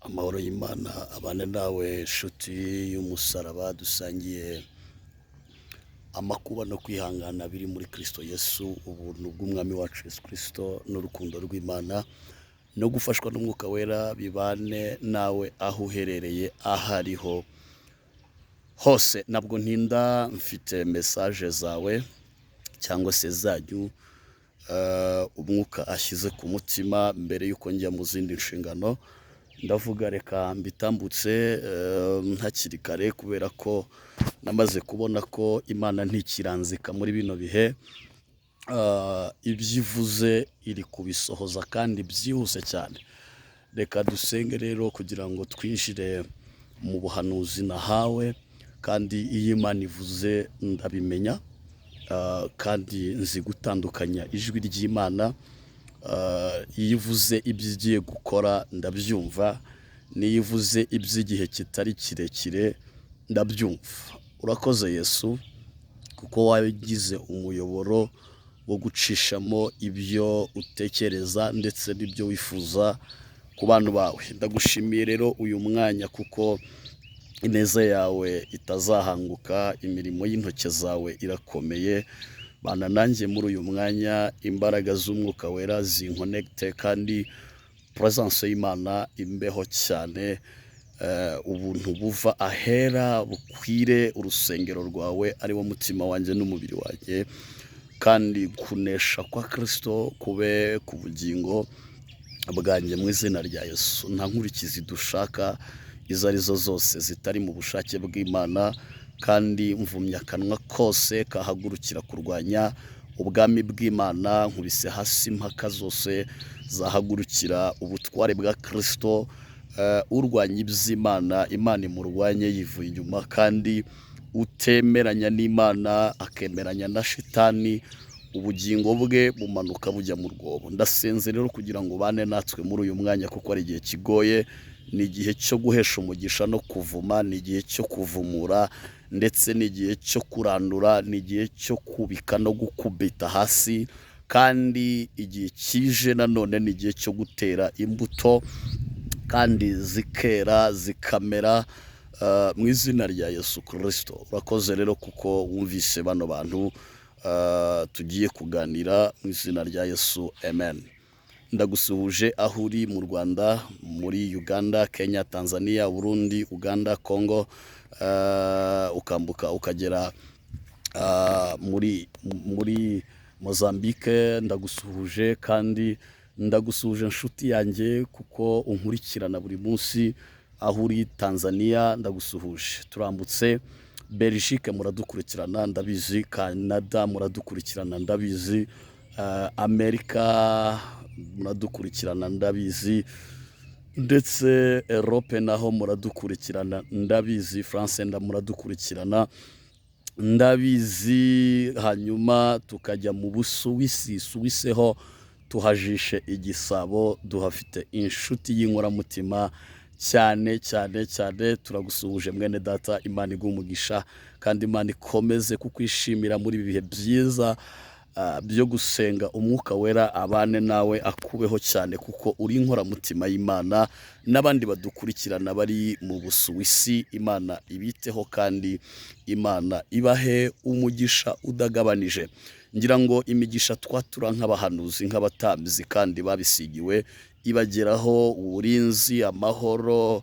Amahoro y'Imana abane nawe nshuti y'umusaraba dusangiye amakuba no kwihangana biri muri Kristo Yesu, ubuntu bw'Umwami wacu Yesu Kristo n'urukundo rw'Imana no gufashwa n'Umwuka Wera bibane nawe aho uherereye aho ariho hose. Ntabwo ntinda, mfite message zawe cyangwa se zanyu umwuka ashyize ku mutima mbere y'uko njya mu zindi nshingano. Ndavuga reka mbitambutse hakiri kare kubera ko namaze kubona ko Imana ntikiranzika muri bino bihe. Ibyo ivuze iri kubisohoza kandi byihuse cyane. Reka dusenge rero kugira ngo twinjire mu buhanuzi nahawe, kandi iyo Imana ivuze ndabimenya, kandi nzi gutandukanya ijwi ry'Imana. Iyo ivuze ibyo igiye gukora ndabyumva, n'iyo ivuze iby'igihe kitari kirekire ndabyumva. Urakoze Yesu kuko wagize umuyoboro wo gucishamo ibyo utekereza ndetse n'ibyo wifuza ku bantu bawe. Ndagushimiye rero uyu mwanya kuko ineza yawe itazahanguka, imirimo y'intoki zawe irakomeye. Bana nanjye muri uyu mwanya, imbaraga z'Umwuka Wera zinkonegite kandi presence y'Imana imbeho cyane. Ubuntu buva ahera bukwire urusengero rwawe ari wo mutima wanjye n'umubiri wanjye, kandi kunesha kwa Kristo kube ku bugingo bwanjye mu izina rya Yesu. Nta nkurikizi dushaka izo arizo zose zitari mu bushake bw'Imana, kandi mvumye akanwa kose kahagurukira kurwanya ubwami bw'Imana, nkubise hasi impaka zose zahagurukira ubutware bwa Kristo. Urwanya iby'Imana, Imana imurwanye yivuye inyuma, kandi utemeranya n'Imana akemeranya na shitani, ubugingo bwe bumanuka bujya mu rwobo. Ndasenze rero kugira ngo ubane natwe muri uyu mwanya kuko ari igihe kigoye, ni igihe cyo guhesha umugisha no kuvuma, ni igihe cyo kuvumura ndetse ni igihe cyo kurandura, ni igihe cyo kubika no gukubita hasi, kandi igihe kije nanone ni igihe cyo gutera imbuto kandi zikera zikamera, mu izina rya Yesu Kristo. Urakoze rero kuko wumvise bano bantu tugiye kuganira mu izina rya Yesu, amen. Ndagusuhuje aho uri mu Rwanda, muri Uganda, Kenya, Tanzania, Burundi, Uganda, Congo, ukambuka ukagera muri Mozambique. Ndagusuhuje kandi ndagusuhuje inshuti yanjye kuko unkurikirana buri munsi aho uri Tanzania, ndagusuhuje. Turambutse Belgique muradukurikirana ndabizi, Canada muradukurikirana ndabizi, Amerika muradukurikirana ndabizi, ndetse Europe naho muradukurikirana ndabizi, France muradukurikirana ndabizi. Hanyuma tukajya mu Busuwisi, Suwise ho tuhajishe igisabo, duhafite inshuti y'inkoramutima cyane cyane cyane. Turagusuhuje mwene data, Imana iguhe umugisha kandi Imana ikomeze kukwishimira muri ibi bihe byiza byo gusenga. Umwuka Wera abane nawe akubeho cyane kuko uri inkoramutima y'Imana. N'abandi badukurikirana bari mu Busuwisi, Imana ibiteho kandi Imana ibahe umugisha udagabanije. Ngira ngo imigisha twatura nk'abahanuzi, nk'abatambyi kandi babisigiwe ibageraho, uburinzi, amahoro,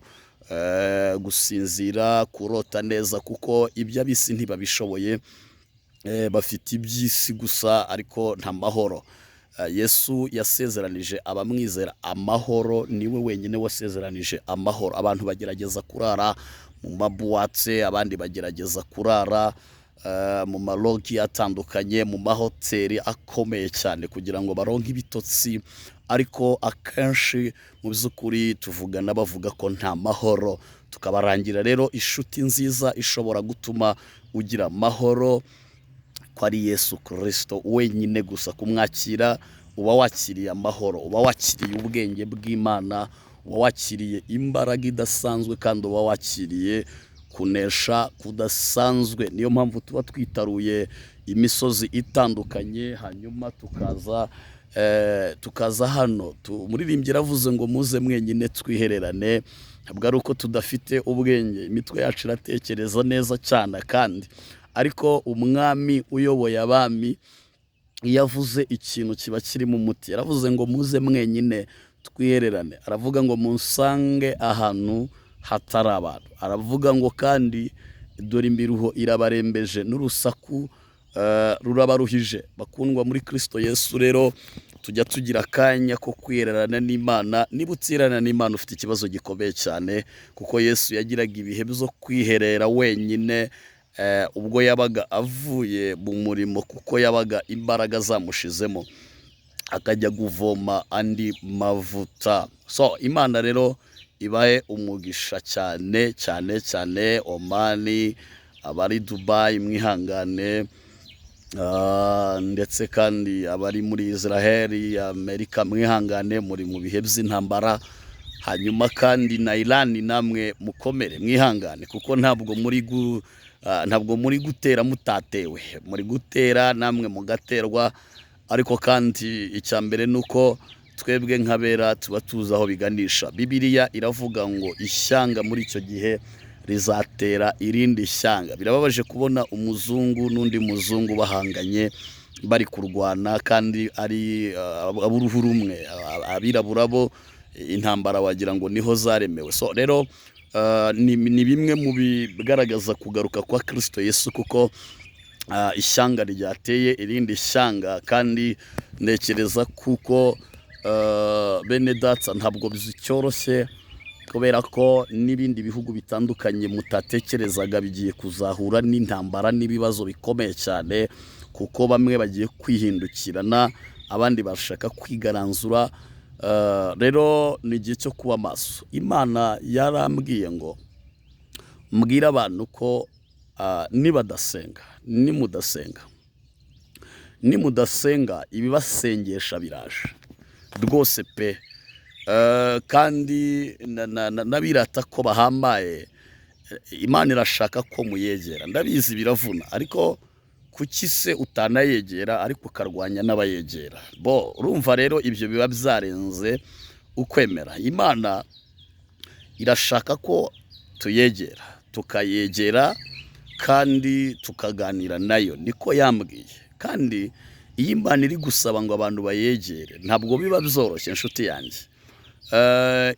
gusinzira, kurota neza, kuko iby'ab'isi ntibabishoboye. Bafite iby'isi gusa ariko nta mahoro. Yesu yasezeranije abamwizera amahoro, niwe wenyine wasezeranije amahoro. Abantu bagerageza kurara mu mabuwate, abandi bagerageza kurara mu malogi atandukanye, mu mahoteli akomeye cyane kugira ngo baronke ibitotsi, ariko akenshi mu by'ukuri tuvugana bavuga ko nta mahoro. Tukabarangira rero inshuti nziza ishobora gutuma ugira amahoro, ko ari Yesu Kristo wenyine gusa. Kumwakira uba wakiriye amahoro, uba wakiriye ubwenge bw'Imana, uba wakiriye imbaraga idasanzwe, kandi uba wakiriye kunesha kudasanzwe. Niyo mpamvu tuba twitaruye imisozi itandukanye, hanyuma tukaza Tukaza hano, umuririmbyi yaravuze ngo muze mwenyine twihererane. Ntabwo ari uko tudafite ubwenge, imitwe yacu iratekereza neza cyane, kandi ariko umwami uyoboye abami iyo avuze ikintu kiba kirimo umuti. Yaravuze ngo muze mwenyine twihererane, aravuga ngo munsange ahantu hatari abantu, aravuga ngo kandi dore imiruho irabarembeje n'urusaku rurabaruhije. Bakundwa muri Kristo Yesu, rero tujya tugira akanya ko kwihererana n'Imana. Niba utirana n'Imana ufite ikibazo gikomeye cyane, kuko Yesu yagiraga ibihe byo kwiherera wenyine, ubwo yabaga avuye mu murimo, kuko yabaga imbaraga zamushizemo, akajya kuvoma andi mavuta. So Imana rero ibahe umugisha cyane cyane cyane. Omani, abari Dubai mwihangane, ndetse kandi abari muri Israel, Amerika mwihangane, muri mu bihe by'intambara. Hanyuma kandi na Iran namwe mukomere mwihangane, kuko ntabwo muri gutera mutatewe, muri gutera namwe mugaterwa. Ariko kandi icya mbere ni uko twebwe nk'abera tuba tuzi aho biganisha. Bibiliya iravuga ngo ishyanga muri icyo gihe rizatera irindi shyanga. Birababaje kubona umuzungu n'undi muzungu bahanganye bari kurwana, kandi ari ab'uruhu rumwe. Abirabura bo intambara wagira ngo niho zaremewe. So rero ni bimwe mu bigaragaza kugaruka kwa Kristo Yesu, kuko ishyanga ryateye irindi shyanga. Kandi ntekereza kuko bene data ntabwo byoroshye, kubera ko n'ibindi bihugu bitandukanye mutatekerezaga bigiye kuzahura n'intambara n'ibibazo bikomeye cyane, kuko bamwe bagiye kwihindukirana, abandi bashaka kwigaranzura. Rero ni igihe cyo kuba maso. Imana yarambwiye ngo mbwire abantu ko nibadasenga, nimudasenga, nimudasenga ibibasengesha biraje rwose pe. Kandi n'abirata ko bahambaye, Imana irashaka ko muyegera. Ndabizi biravuna, ariko kuki se utanayegera ariko ukarwanya n'abayegera? Bo urumva rero ibyo biba byarenze ukwemera. Imana irashaka ko tuyegera, tukayegera kandi tukaganira nayo, niko yambwiye. Kandi iyo Imana iri gusaba ngo abantu bayegere ntabwo biba byoroshye, inshuti yanjye.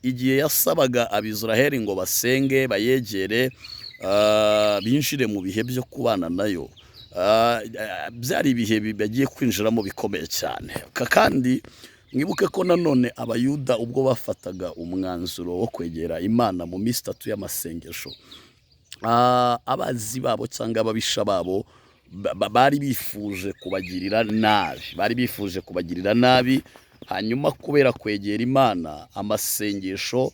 Igihe yasabaga Abisiraheli ngo basenge bayegere, binjire mu bihe byo kubana nayo, byari ibihe bagiye kwinjiramo bikomeye cyane. Kandi mwibuke ko nanone Abayuda ubwo bafataga umwanzuro wo kwegera Imana mu minsi itatu y'amasengesho, abazi babo cyangwa ababisha babo bari bifuje kubagirira nabi, bari bifuje kubagirira nabi. Hanyuma kubera kwegera Imana, amasengesho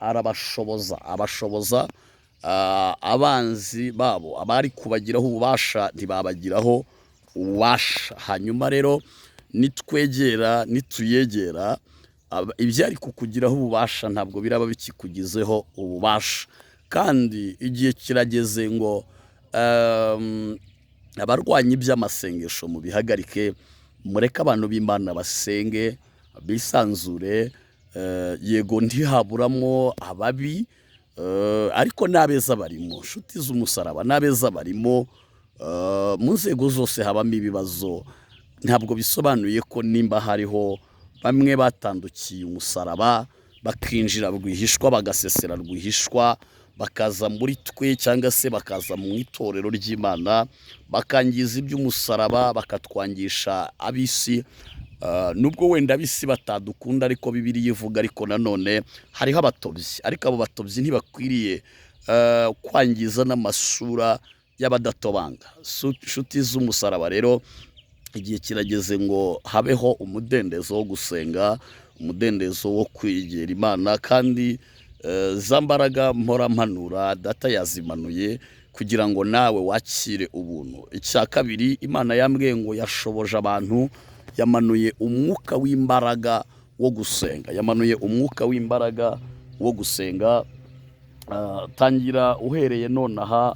arabashoboza, abashoboza abanzi babo abari kubagiraho ububasha ntibabagiraho ububasha. Hanyuma rero nitwegera, nituyegera, ibyari kukugiraho ububasha ntabwo biraba bikikugizeho ububasha. Kandi igihe kirageze ngo abarwanya iby'amasengesho mubihagarike, mureke abantu b'Imana basenge bisanzure. Yego ntihaburamo ababi, ariko n'abeza barimo, inshuti z'umusaraba n'abeza barimo. Mu nzego zose habamo ibibazo. Ntabwo bisobanuye ko nimba hariho bamwe batandukiye umusaraba bakinjira rwihishwa, bagasesera rwihishwa, bakaza muri twe cyangwa se bakaza mu itorero ry'Imana, bakangiza iby'umusaraba, bakatwangisha ab'isi. Nubwo wenda ab'isi batadukunda, ariko Bibiliya ivuga, ariko nanone hariho abatobyi, ariko abo batobyi ntibakwiriye kwangiza n'amasura y'abadatobanga. Inshuti z'umusaraba rero igihe kirageze ngo habeho umudendezo wo gusenga, umudendezo wo kwegera Imana. Kandi za mbaraga mpora mpanura data yazimanuye kugira ngo nawe wakire ubuntu. Icya kabiri, Imana yambwiye ngo yashoboje abantu, yamanuye umwuka w'imbaraga wo gusenga, yamanuye umwuka w'imbaraga wo gusenga. Tangira uhereye nonaha,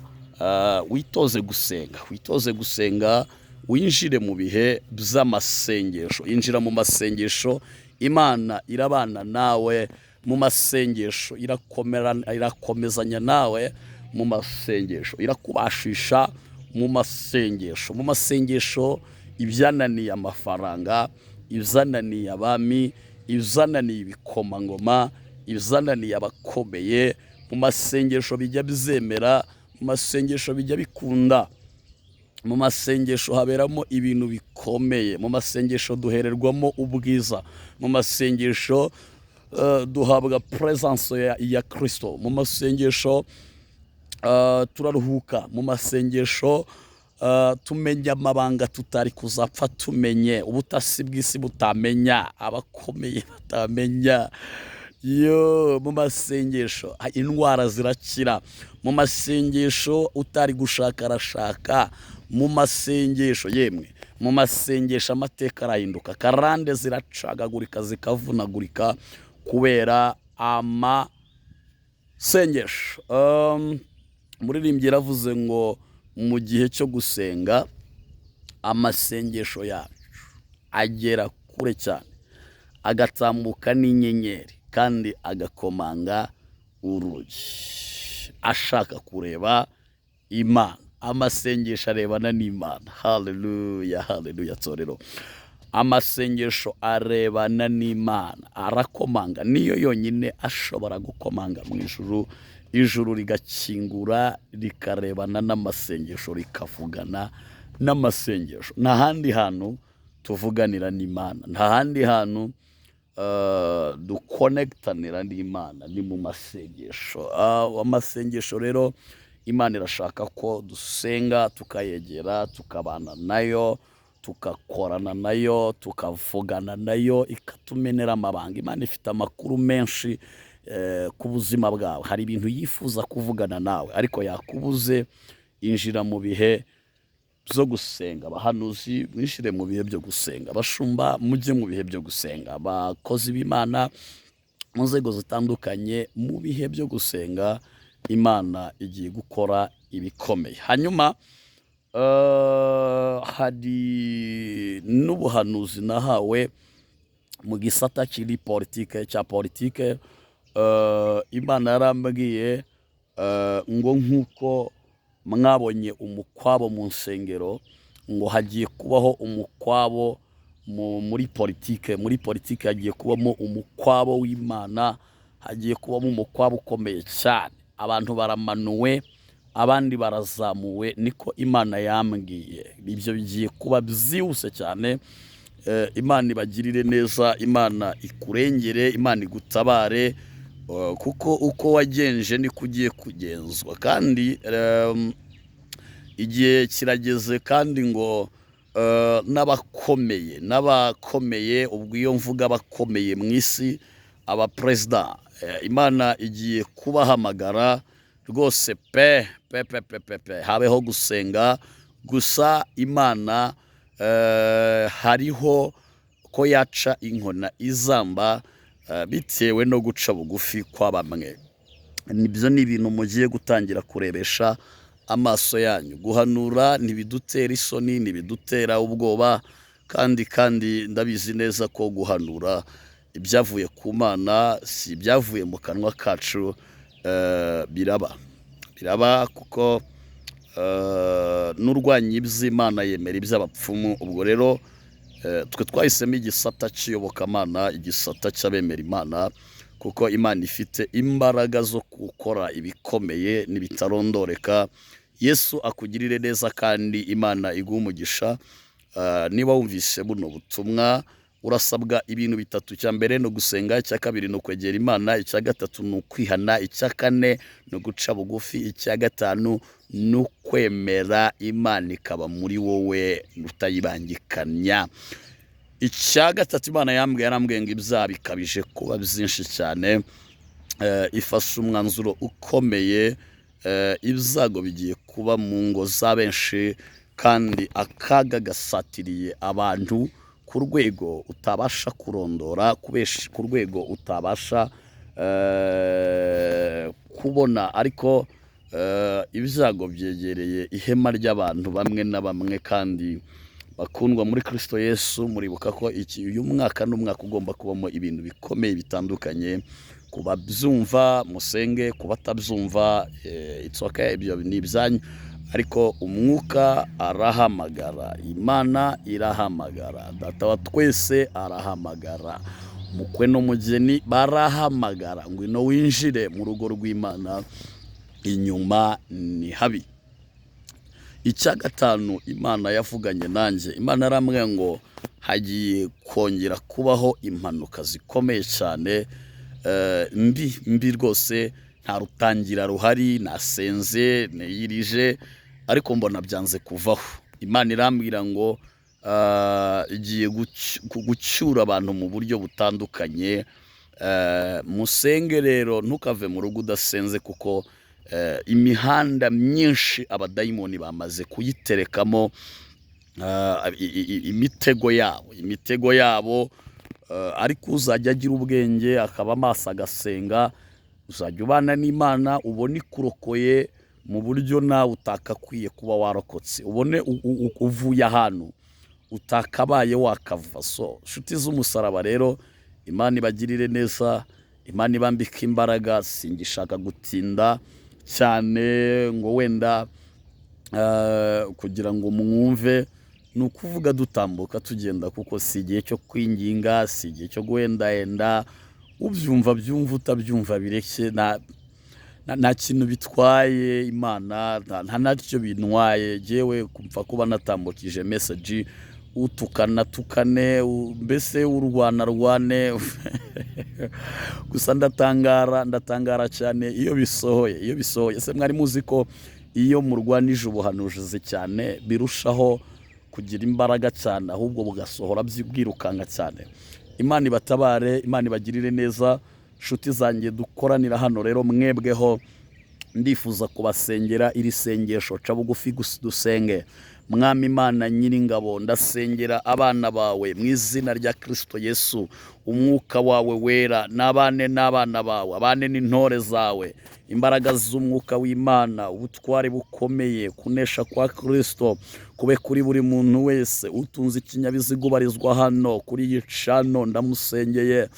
witoze gusenga, witoze gusenga. Winjire mu bihe by'amasengesho, injira mu masengesho, Imana irabana nawe mu masengesho, irakomezanya nawe mu masengesho, irakubashisha mu masengesho. Mu masengesho ibyananiye amafaranga, ibyananiye abami, ibyananiye ibikomangoma, ibyananiye abakomeye, mu masengesho bijya byemera, mu masengesho bijya bikunda. Mu masengesho haberamo ibintu bikomeye, mu masengesho duhererwamo ubwiza, mu masengesho duhabwa presence ya Kristo, mu masengesho turaruhuka, mu masengesho tumenya amabanga tutari kuzapfa tumenye, ubutasi bw'isi butamenya, abakomeye batamenya. Yo, mu masengesho indwara zirakira, mu masengesho utari gushaka arashaka, mu masengesho yemwe, mu masengesho amateka arahinduka, karande ziracagagurika zikavunagurika kubera amasengesho. Umuririmbyi yaravuze ngo mu gihe cyo gusenga amasengesho yacu agera kure cyane, agatambuka n'inyenyeri kandi agakomanga urugi ashaka kureba Imana. Amasengesho arebana n'Imana. Haleluya, haleluya torero. Amasengesho arebana n'Imana, arakomanga, niyo yonyine ashobora gukomanga mu ijuru, ijuru rigakingura rikarebana n'amasengesho, rikavugana n'amasengesho. Nta handi hantu tuvuganira n'Imana, nta handi hantu dukonekitanira n'Imana, ni mu masengesho. Amasengesho rero Imana irashaka ko dusenga, tukayegera, tukabana nayo, tugakorana nayo, tukavugana nayo, ikatumenera amabanga. Imana ifite amakuru menshi ku buzima bwawe. Hari ibintu yifuza kuvugana nawe ariko yakubuze. Injira mu bihe byo gusenga. Abahanuzi mwishire mu bihe byo gusenga, abashumba mujye mu bihe byo gusenga, abakozi b'Imana mu nzego zitandukanye mu bihe byo gusenga. Imana igiye gukora ibikomeye. Hanyuma hari n'ubuhanuzi nahawe mu gisata kiri politike, cya politike. Imana yarambwiye ngo nk'uko mwabonye umukwabo mu nsengero, ngo hagiye kubaho umukwabo muri politike. Muri politike hagiye kubamo umukwabo w'Imana, hagiye kubamo umukwabo ukomeye cyane. Abantu baramanuwe, abandi barazamuwe, niko Imana yambwiye. Ibyo bigiye kuba byihuse cyane. Imana ibagirire neza, Imana ikurengere, Imana igutabare, kuko uko wagenje niko ugiye kugenzwa. Kandi igihe kirageze, kandi ngo n'abakomeye, n'abakomeye, ubwo iyo mvuga abakomeye mu isi, abaperezida, Imana igiye kubahamagara rwose pe pe pe pe pe pe. Habeho gusenga gusa. Imana hariho ko yaca inkona izamba bitewe no guca bugufi kwa bamwe. Nibyo, ni ibintu mugiye gutangira kurebesha amaso yanyu. Guhanura ntibidutera isoni, ntibidutera ubwoba, kandi ndabizi neza ko guhanura ibyavuye ku Mana, si ibyavuye mu kanwa kacu, biraba, biraba, kuko n'urwanya iby'Imana yemera iby'abapfumu. Ubwo rero twe twahisemo igisata cy'iyobokamana, igisata cy'abemera Imana, kuko Imana ifite imbaraga zo gukora ibikomeye n'ibitarondoreka. Yesu akugirire neza kandi Imana iguhe umugisha. Niba wumvise buno butumwa, urasabwa ibintu bitatu. Icya mbere ni ugusenga, icya kabiri ni ukwegera Imana, icya gatatu ni ukwihana, icya kane ni uguca bugufi, icya gatanu ni ukwemera Imana ikaba muri wowe utayibangikanya. Icya gatatu Imana yambwiye, yarambwiye ngo ibyaha bikabije kuba byinshi cyane. Ifashe umwanzuro ukomeye. Ibyago bigiye kuba mu ngo za benshi, kandi akaga gasatiriye abantu ku rwego utabasha kurondora, ku rwego utabasha kubona. Ariko ibyago byegereye ihema ry'abantu bamwe na bamwe, kandi Bakundwa muri Kristo Yesu, muribuka ko iki uyu mwaka ni umwaka ugomba kubamo ibintu bikomeye bitandukanye. Ku babyumva musenge, ku batabyumva it's okay, ibyo ni ibyanyu, ariko umwuka arahamagara, Imana irahamagara, Data wa twese arahamagara, umukwe n'umugeni barahamagara, ngwino winjire mu rugo rw'Imana, inyuma ni habi. Icya gatanu Imana yavuganye nanjye, Imana yarambwiye ngo hagiye kongera kubaho impanuka zikomeye cyane, mbi mbi rwose. Nta rutangira ruhari, nasenze niyirije, ariko mbona byanze kuvaho. Imana irambwira ngo igiye gucyura abantu mu buryo butandukanye. Musenge rero, ntukave mu rugo udasenze, kuko imihanda myinshi abadayimoni bamaze kuyiterekamo imitego yabo, ariko uzajya agira ubwenge akaba amaso agasenga, uzajya ubana n'Imana, ubone ikurokoye mu buryo nawe utakakwiye kuba warokotse, ubone uvuye ahantu utakabaye wakava. So nshuti z'umusaraba rero, Imana ibagirire neza, Imana ibambike imbaraga. Singishaka gutinda cyane ngo wenda kugira ngo mwumve, ni ukuvuga dutambuka tugenda, kuko si igihe cyo kwinginga, si igihe cyo guhendahenda. Ubyumva byumva, utabyumva bireke, nta kintu bitwaye Imana, nta nacyo bintwaye. Jyewe kumva kuba natambukije message, utukana tukane, mbese urwana rwane. Gusa ndatangara, ndatangara cyane iyo bisohoye, iyo bisohoye. Ese mwari muzi ko iyo murwanije ubuhanuzi cyane birushaho kugira imbaraga cyane, ahubwo bugasohora bwirukanka cyane? Imana ibatabare, Imana ibagirire neza. Nshuti zanjye dukoranira hano rero, mwebweho ndifuza kubasengera iri sengesho. Ca bugufi dusenge. Mwami Imana Nyiringabo, ndasengera abana bawe mu izina rya Kristo Yesu. Umwuka wawe wera n'abane n'abana bawe, abane n'intore zawe. Imbaraga z'umwuka w'Imana, ubutware bukomeye, kunesha kwa Kristo kube kuri buri muntu wese utunze ikinyabiziga ubarizwa hano kuri iyi channel. Ndamusengeye.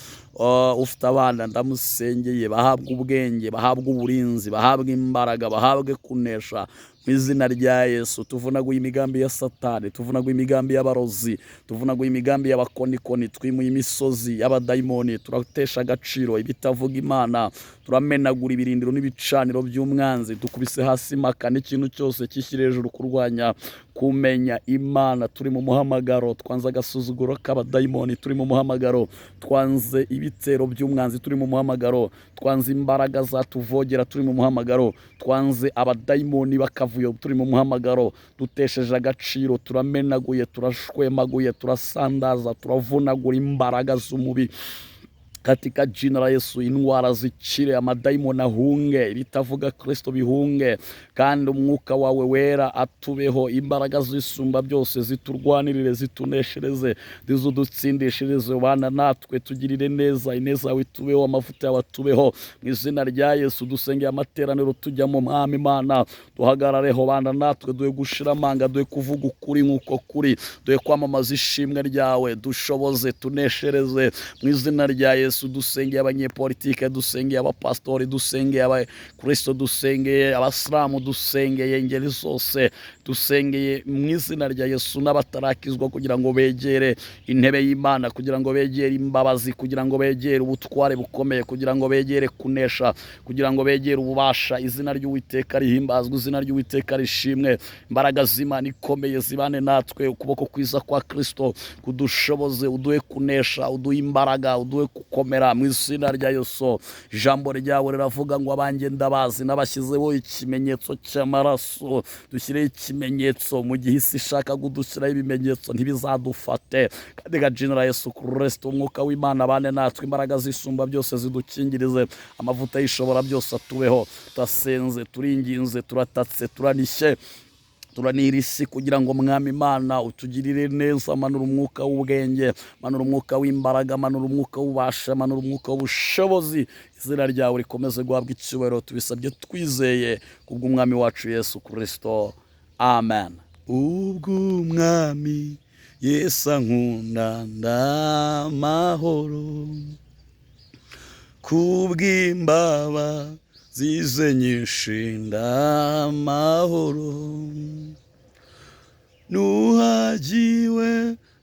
Ufite abana ndamusengeye, bahabwe ubwenge, bahabwe uburinzi, bahabwe imbaraga, bahabwe kunesha mu izina rya Yesu. Tuvunaguye imigambi ya Satani, tuvunaguye imigambi y'abarozi, tuvunaguye imigambi y'abakonikoni, twimuye imisozi y'abadayimoni, turatesha agaciro ibitavuga Imana, turamenagura ibirindiro n'ibicaniro by'umwanzi, dukubise hasi impaka n'ikintu cyose cyishyira hejuru kurwanya kumenya Imana. Turi mu muhamagaro, twanze agasuzuguro k'abadayimoni. Turi mu muhamagaro, twanze ibitero by'umwanzi. Turi mu muhamagaro, twanze imbaraga zatuvogera. Turi mu muhamagaro, twanze abadayimoni bakavuyo. Turi mu muhamagaro, dutesheje agaciro, turamenaguye, turashwemaguye, turasandaza, turavunagura imbaraga z'umubi katika jina la Yesu. Indwara zikire, amadayimoni ahunge, ibitavuga Kristo bihunge, kandi umwuka wawe wera atubeho. Imbaraga zisumba byose ziturwanirire, zituneshereze, zidutsindishirize. Bana natwe, tugirire neza, ineza yawe itubeho, amavuta yawe atubeho mu izina rya Yesu. Dusengeye amateraniro tujyamo. Mwami Imana, duhagarareho, bana natwe, duhe gushira amanga, duhe kuvuga ukuri nk'uko kuri, duhe kwamamaza ishimwe ryawe, dushoboze, tuneshereze mu izina rya Yesu. Dusengeye abanyepolitike, dusengeye abapasitori, dusengeye abakristo, dusengeye abasilamu, dusengeye ingeri zose, dusengeye mu izina rya Yesu n'abatarakizwa, kugira ngo begere intebe y'Imana, kugira ngo begere imbabazi, kugira ngo begere ubutware bukomeye, kugira ngo begere kunesha, kugira ngo begere ububasha. Izina ry'Uwiteka rihimbazwe, izina ry'Uwiteka rishimwe. Imbaraga z'Imana ikomeye zibane natwe, ukuboko kwiza kwa Kristo kudushoboze, uduhe kunesha, uduhe imbaraga, uduhe gukomera mu izina rya Yesu. Ijambo ryawe riravuga ngo abanjye ndabazi, nabashyizeho ikimenyetso cy'amaraso. Dushyireho ikimenyetso mu gihe isi ishaka kudushyiraho ibimenyetso, ntibizadufate. Kandi jina la Yesu Kristo, umwuka w'Imana abane natwe, imbaraga zisumba byose zidukingirize, amavuta y'ishobora byose atubeho. Turasenze, turinginze, turatatse, turanishye, turanira isi kugira ngo Mwami Imana utugirire neza. Manura umwuka w'ubwenge, manura umwuka w'imbaraga, manura umwuka w'ububasha, manura umwuka w'ubushobozi. Izina ryawe rikomeze guhabwa icyubahiro. Tubisabye twizeye kubw'Umwami wacu Yesu Kristo, amen. Ubw'Umwami Yesu ankunda, ndamahoro. Kubw'imbabazi ze nyinshi, ndamahoro. Nuhagiwe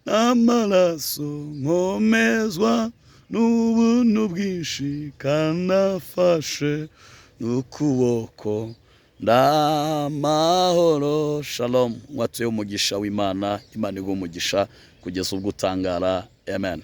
n'amaraso, nkomezwa n'ubuntu bwinshi, kanafashe n'ukuboko, ndamahoro. Shalom. Mwatuye umugisha w'Imana. Imana iguha umugisha kugeza ubwo utangara. Amen.